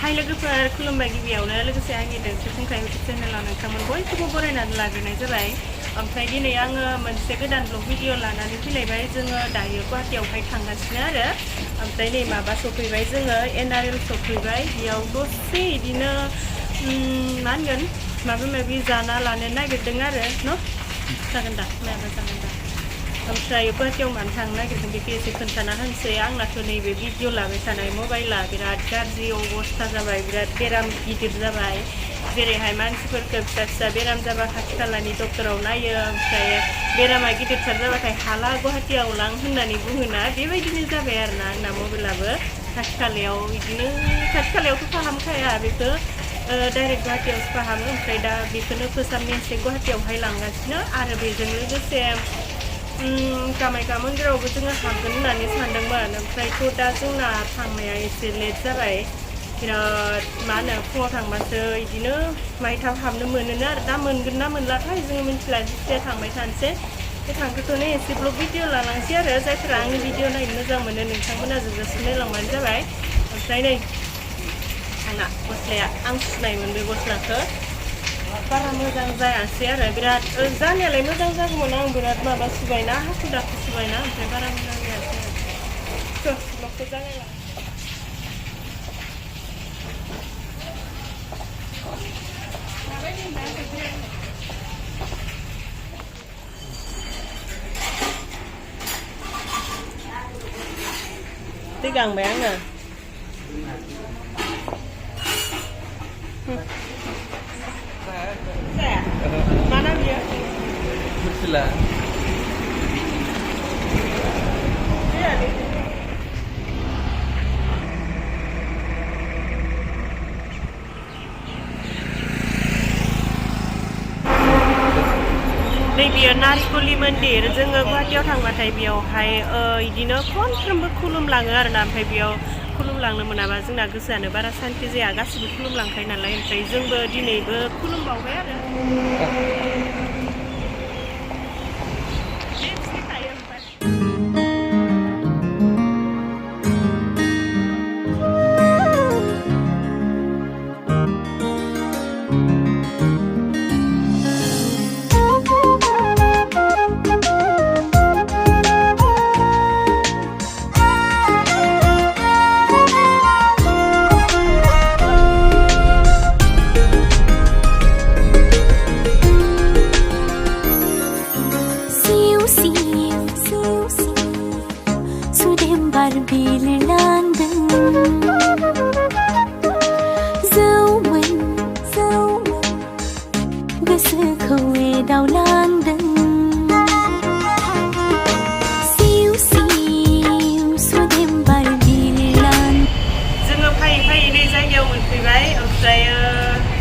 हाय लोगोफोर खुलुमबाय गिबियावनो लोगोसे आंनि दोंसे थंखाय इउटुब चेनेलाव नोंथांमोन बयखौबो बरायनानै लाग्रोनाय जाबाय। ओमफ्राय दिनै आङो मोनसे गोदान ब्लग भिडिअ लानानै फैलायबाय। जोङो दायो गुवाहाटीयावहाय थांगासिनो आरो ओमफ्राय नै माबा सफैबाय जोङो NRL सफैबाय। बेयाव दसे इदिनो मा होनगोन माबा माबि जाना लानो नागिरदों आरो न' जागोन दा मायाबा जागोन दा। ओमफ्राय गुवाहाटीयाव मानो थांनो नागिरदों बेखौ एसे खोन्थाना होनोसै। आंनाथ' नैबे भिडिअ लाबाय थानाय मबाइला बिराद गाज्रि अबस्था जाबाय, बिराद बेराम गिदिर जाबाय। जेरैहाय मानसिफोरखौ फिसा फिसा बेराम जाबा खाथि खालानि डक्टराव नायो, ओमफ्राय बेरामा गिदिरथार जाबाथाय हाला गुवाहाटीयाव लां होननानै बुङोना, बेबायदिनो जाबाय आरोना आंना मबाइलाबो। खाथि खालायाव बिदिनो खाथि खालायावथ' फाहामखाया बेखौ डाइरेक्ट गुवाहाटीयावसो फाहामो। ओमफ्राय दा बेखौनो फोसाबनो एसे गुवाहाटीयावहाय लांगासिनो आरो बेजों लोगोसे कामाख्या मन्दिरावबो जोङो हाबगोन होननानै सानदोंमोन। ओमफ्रायथ' दा जोंना थांनाया एसे लेट जाबाय। बिराद मा होनो फुङाव थांबासो बिदिनो माहाय हाबनो मोनोनो आरो दा मोनगोन ना मोनलाथाय जोङो मिथिला। जिखिजाया थांबाय थानोसै। बे थांथ'थ'नो एसे ब्लग भिडिअ लालांसै आरो जायफोरा आंनि भिडिअ नायनो मोजां मोनो नोंथांमोना जोबजासिम नायलांबानो जाबाय। ओमफ्राय नै आंना गस्लाया आं सुनायमोन बे गस्लाखौ बारा मोजां जायासै आरो बिराद जानायालाय मोजां जागौमोन। आं बिराद माबा सुबायना हाखु दाखु सुबायना ओमफ्राय बारा मोजां जायासै आरो ब्लगखौ जागायलां। दै गांबाय आङो mana dia? Betulan. Iya nih. Biyo नारिकलि मन्दिर जोङो गुवाहाटीयाव थांबाथाय बेयावहाय इदिनो खनफ्रोमबो खुलुमलाङो आरोना। ओमफ्राय बेयाव खुलुमलांनो मोनाबा जोंना गोसोआनो बारा सान्ति जाया। गासिबो खुलुमलांखायो नालाय। ओमफ्राय जोंबो दिनैबो खुलुमबावबाय आरो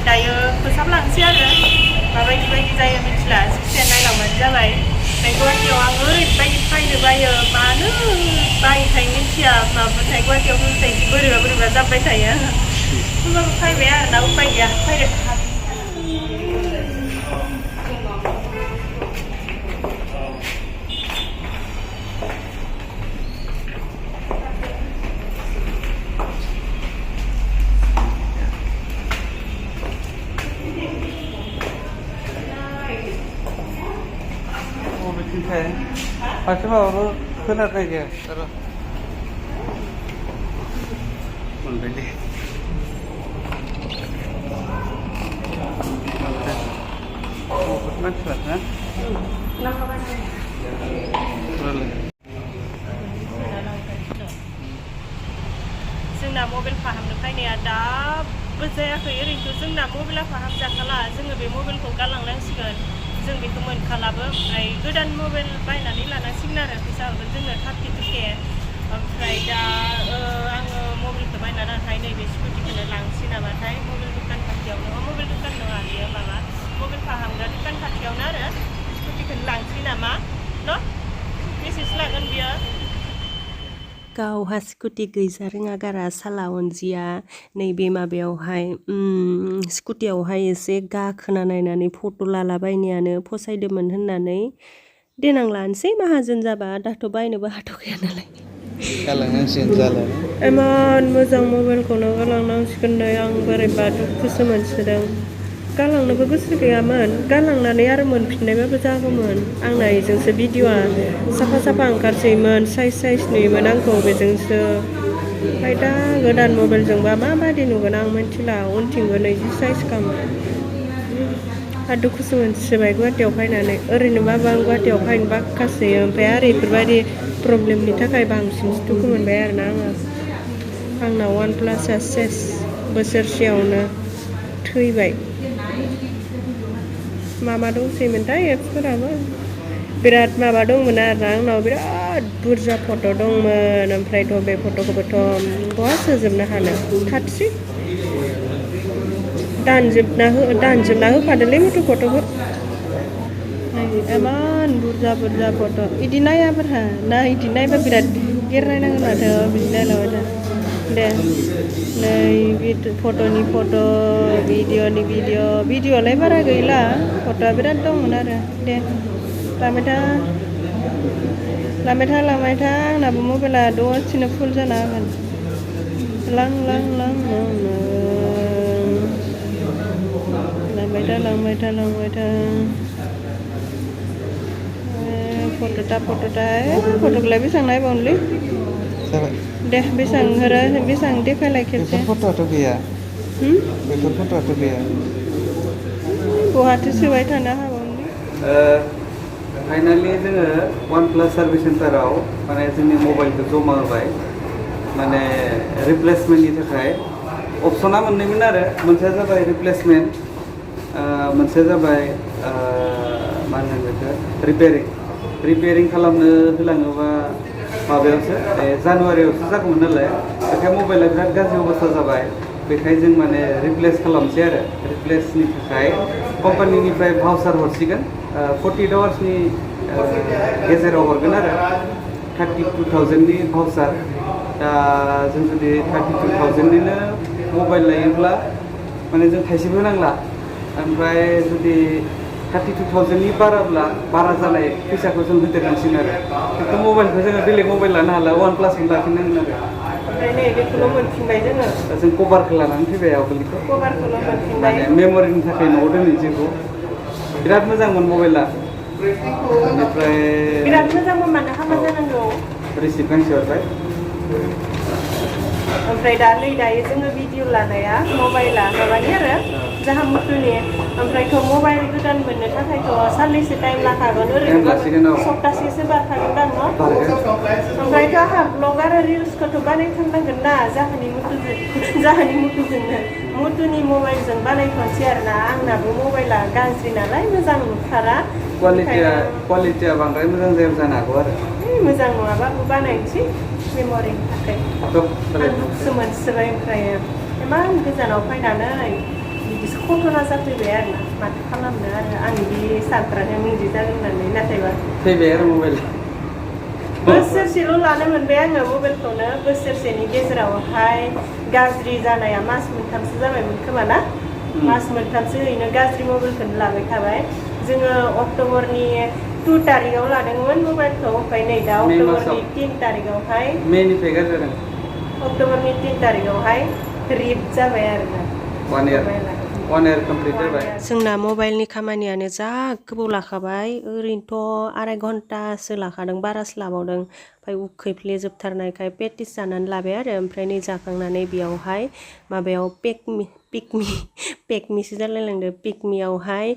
दायो फोसाबलांसै आरो माबायदि बायदि जायो मिथिला। जिखिजाया नायलांबानो जाबाय। ओमफ्राय गुवाहाटीयाव आं ओरैबायदि फैनो बायो, मानो बायोथाय मिथिया। माबाथाय गुवाहाटीयाव फैबाथाय बोरैबा बोरैबा जाबाय थायो। होमबाबो फैबाय आरो दा उपाय गैया फैदो। Okay. Macam apa? Kena kerja. Terus. Membeli. Oh, macam mana? Kenapa mana? Boleh. जोंना मबाइल फाहामनो फैनाया दाबो जायाखै। ओरैनोथ' जोंना मबाइला फाहामजाखाला। जोङो बे मबाइलखौ गारलांनांसिगोन। जों बेखौ मोनखालाबो। ओमफ्राय गोदान मबाइल बायनानै लानांसिगोन आरो फैसा हरगोन जोंनो 32K। ओमफ्राय दा आङो मबाइलखौ बायना लानानै नैबे स्कुटिखौनो लांसै नामाथाय मबाइल दुखान खाथियावनो। मबाइल दुखान नङा बेयो माबा मबाइल फाहामग्रा दुखान खाथियावनो आरो स्कुटिखौनो लांसै नामा न'? बेसेसो लागोन बियो? गावहा स्कुटि गैजा रोङा गारा साला अनजिया नैबे माबायावहाय स्कुटियावहाय एसे गाखोना नायनानै फट' लालाबायनायानो फसायदोंमोन होननानै देनां लानोसै माहाजोन जाबा। दाथ' बायनोबो हाथ'खाया नालाय। गालांनांसिगोन जाला इमान मोजां मबाइलखौनो गालांनांसिगोन नै आं बोरैबा दुखुसो मोनसोदों गालांनोबो गोसो गैयामोन गालांनानै आरो मोनफिननायबाबो जागौमोन आंना बेजोंसो भिडिअ'आ साफा साफा ओंखारसैमोन साइज नुयोमोन आंखौ बेजोंसो ओमफ्राय दा गोदान मबाइलजोंबा माबायदि नुगोन आं मिथिला उनथिंबो नैजि साइज खालामो आरो दुखुसो मोनसोबाय गुवाहाटियाव फैनानै ओरैनोबाबो आं गुवाहाटियाव फैनो बाखासोयो ओमफ्राय आरो बेफोरबायदि प्रब्लेमनि थाखाय बांसिनसो दुखु मोनबाय आरोना आङो आंना वान प्लासआ सेस बोसोरसेयावनो थैबाय मा दंसैमोनथाय एप्सफोराबो बिराद माबा दंमोन आरोना आंनाव बिराद बुरजा फट' दंमोन ओमफ्रायथ' बे फट'खौबोथ' बहा सोजोबनो हानो थाथसै दानजोबना होफादोलै फट'खौ इमान बुरजा फट' इदि नायाफोरहा ना इदि नायबा बिराद गेरनायनांगोन माथो बिदि नायलाबाय था दे नै फट'नि फट' भिडिअ'नि भिडिअ'आलाय बारा गैला फट'आ बिराद दंमोन आरो दे लांबाय था आंनाबो मबाइला दसेनो फुल जाना होगोन लांबाय था फट'खौलाय बेसेबां नायबावनोलै दे बेसेबां देखायलाय खेबसे फट'आथ' गैया बेफोर फट'आथ' गैया बहाथो सोबाय थानो हाबावनोलै फाइनालि जोङो वान प्लास सार्भिस सेन्टाराव माने जोंनि मबाइलखौ जमा होबाय माने रिप्लेसमेन्टनि थाखाय अपसना मोननैमोन आरो मोनसेया जाबाय रिप्लेसमेन्ट मोनसेया जाबाय मा होनो बेखौ रिपेयारिं खालामनो होलाङोबा माबायावसो जानुवारियावसो जागौमोन नालाय बेखाय मबाइला बिराद गाज्रि अबस्था जाबाय बेखायनो जों माने रिप्लेस खालामसै आरो रिप्लेसनि थाखाय कम्पानिनिफ्राय भाउचार हरसिगोन 48 आवार्सनि गेजेराव हरगोन आरो 32,000नि भाउचार दा जों जुदि 32,000निनो मबाइल लायोब्ला माने जों थाइसेबो होनांला ओमफ्राय जुदि 32,000नि बारा जानाय फैसाखौ जों होदेरनांसिगोन आरो खिन्थु मबाइलखौ जोङो बेलेग मबाइल लानो हाला वान प्लासखौनो लाफिननांगोन आरो ओमफ्राय नै बेखौल' मोनफिनबाय जों कभारखौ लानानै फैबाय आवगोलनिखौ माने मेम'रिनि थाखाय न'आव दोनहैनोसैखौ बिराद मोजांमोन मबाइला बेनिफ्राय बिराद मोजांमोन मानो हामा जानांगौ रिसिप्ट गांसे हरबाय ओमफ्राय दायो जोङो भिडिअ लानाया मबाइला माबानि आरो जाहा मुथुनि ओमफ्रायथ' मबाइल गोदान मोननो थाखायथ' साननैसो टाइम लाखागोन ओरैनो सप्तासेसो बारखागोन दां न' ओमफ्रायथ' आंहा ब्लग आरो रिल्सखौथ' बानायथारनांगोन ना जाहानि मुथुजोंनो मुथुनि मबाइलजों बानायथ'नोसै आरोना आंनाबो मबाइला गाज्रि नालाय मोजां नुथारा क्वालिटिया बांद्राय मोजां जानो हागौ आरो मोजां नङाबाबो बानायनोसै मेम'रिनि थाखाय आं दुखुसो मोनसोबाय ओमफ्राय इमान गोजानाव फैनानै बिदिसो घटना जाफैबाय आरोना माथो खालामनो आरो आं बिदि सानथ्राखैमोन बिदि जागोन होननानै नाथायबा फैबाय आरो मबाइल बोसोरसेल' लानो मोनबाय आङो मबाइलखौनो बोसोरसेनि गेजेरावहाय गाज्रि जानाया मास मोनथामसो जाबायमोन खोमा ना मास मोनथामसो ओरैनो गाज्रि मबाइलखौनो लाबाय थाबाय जोङो अक्ट'बरनि 2 तारिखाव लादोंमोन मबाइलखौ ओमफ्राय नै दा अक्ट'बरनि 3 तारिखावहाय मेनिफ्राय गाज्रि जादों अक्ट'बरनि 3 तारिखावहाय रिप जाबाय आरोना 1 इयार कमप्लिट जाबाय जोंना मबाइलनि खामानियानो जा गोबाव लाखाबाय ओरैनोथ' 2.5 घन्टासो लाखादों बारासो लाबावदों ओमफ्राय उखैफ्लेजोबथारनायखाय पेटिस जानानै लाबाय आरो ओमफ्राय नै जाखांनानै बेयावहाय माबायाव पेकमिसो जालायलांदो पिकमियावहाय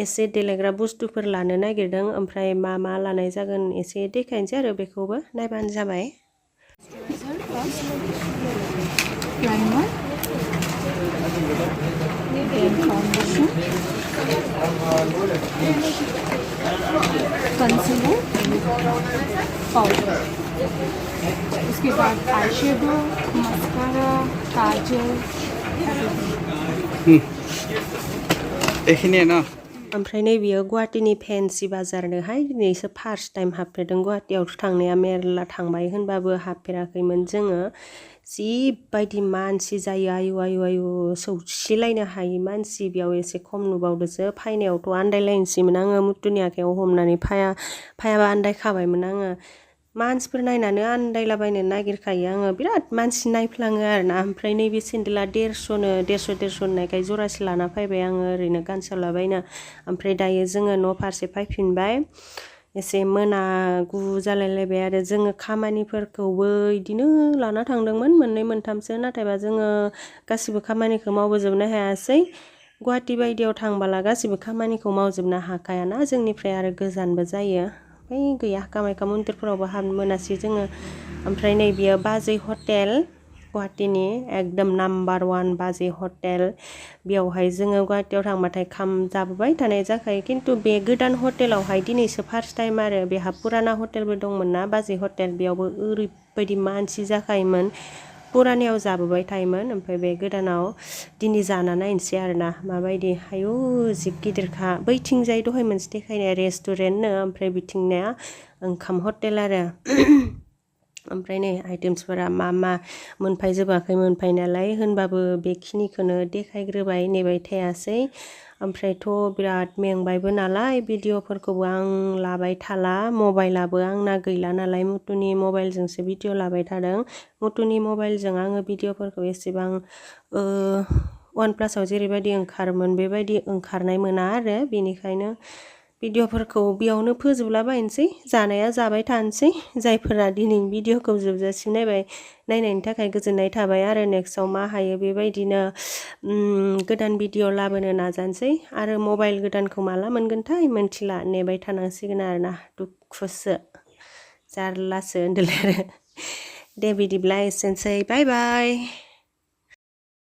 एसे देलायग्रा बुस्थुफोर लानो नागिरदों ओमफ्राय मा लानाय जागोन एसे देखायनोसै आरो बेखौबो नायबानो जाबाय फाउंडेशन कंसीलर पाउडर उसके बाद आई शेडो मस्कारा काजल एखिनिया ना ओमफ्राय नै बियो गुवाहाटीनि फेन्सि बाजारनोहाय दिनैसो फार्स्ट टाइम हाबफेरदों गुवाहाटीयाव थांनाया मेरला थांबाय होनबाबो हाबफेराखैमोन जोङो जिबायदि मानसि जायो आयु सौसिलायनो हायि मानसि बेयाव एसे खम नुबावदोसो फायनायावथ' आन्दायलायनोसैमोन आङो मुथुनि आखायाव हमनानै फायाबा आन्दायखाबायमोन आङो मानसिफोर नायनानै आन्दायलाबायनो नागिरखायो आङो बिराद मानसि नायफ्लाङो आरोना ओमफ्राय नैबे सेन्देला 150 होननायखाय जरासे लाना फैबाय आङो ओरैनो गानसावलाबायनो ओमफ्राय दायो जोङो न' फारसे फैफिनबाय एसे मोनागु जालायलायबाय आरो जोङो खामानिफोरखौबो इदिनो लाना थांदोंमोन मोननै मोनथामसो नाथायबा जोङो गासिबो खामानिखौ मावबोजोबनो हायासै गुवाहाटि बायदियाव थांबाला गासिबो खामानिखौ मावजोबनो हाखायाना जोंनिफ्राय आरो गोजानबो जायो ओमफ्राय गैया कामाख्या मन्दिरफोरावबो हाबनो मोनासै जोङो ओमफ्राय नै बियो बाजै हटेल गुवाहाटीनि एकदम नाम्बार 1 बाजै हटेल बेयावहाय जोङो गुवाहाटीयाव थांबाथाय खाम जाबोबाय थानाय जाखायो खिन्थु बे गोदान हटेलावहाय दिनैसो फार्स्ट टाइम आरो बेहा पुराना हटेलबो दंमोन ना बाजै हटेल बेयावबो ओरैबायदि मानसि जाखायोमोन पुरानायाव जाबोबाय थायोमोन ओमफ्राय बे गोदानाव दिनै जाना नायनोसै आरोना माबायदि आयु जि गिदिरखा बैथिंजाय दहाय मोनसे देखायनाया रेस्टुरेन्टनो ओमफ्राय बिथिंनिया ओंखाम हटेल आरो ओमफ्राय नै आइटेम्सफोरा मा मोनफायजोबाखै मोनफायनायालाय होनबाबो बेखिनिखौनो देखायग्रोबाय नेबाय थायासै ओमफ्रायथ' बिराद मेंबायबो नालाय भिडिअफोरखौबो आं लाबाय थाला मबाइलाबो आंना गैला नालाय मुथुनि मबाइलजोंसो भिडिअ लाबाय थादों मुथुनि मबाइलजों आङो भिडिअफोरखौ एसेबां OnePlusआव जेरैबायदि ओंखारोमोन बेबायदि ओंखारनाय मोना आरो बेनिखायनो भिडिअफोरखौ बेयावनो फोजोबलाबायनोसै जानाया जाबाय थानोसै जायफोरा दिनैनि भिडिअखौ जोबजासिम नायनायनि थाखाय गोजोननाय थाबाय आरो नेक्स्टआव मा हायो बेबायदिनो गोदान भिडिअ लाबोनो नाजानोसै आरो मबाइल गोदानखौ माला मोनगोनथाय मोनथिला नेबाय थानांसिगोन आरोना दुखुसो जारलासो होनदोलाय आरो दे बिदिब्ला एसेनोसै बाय बाय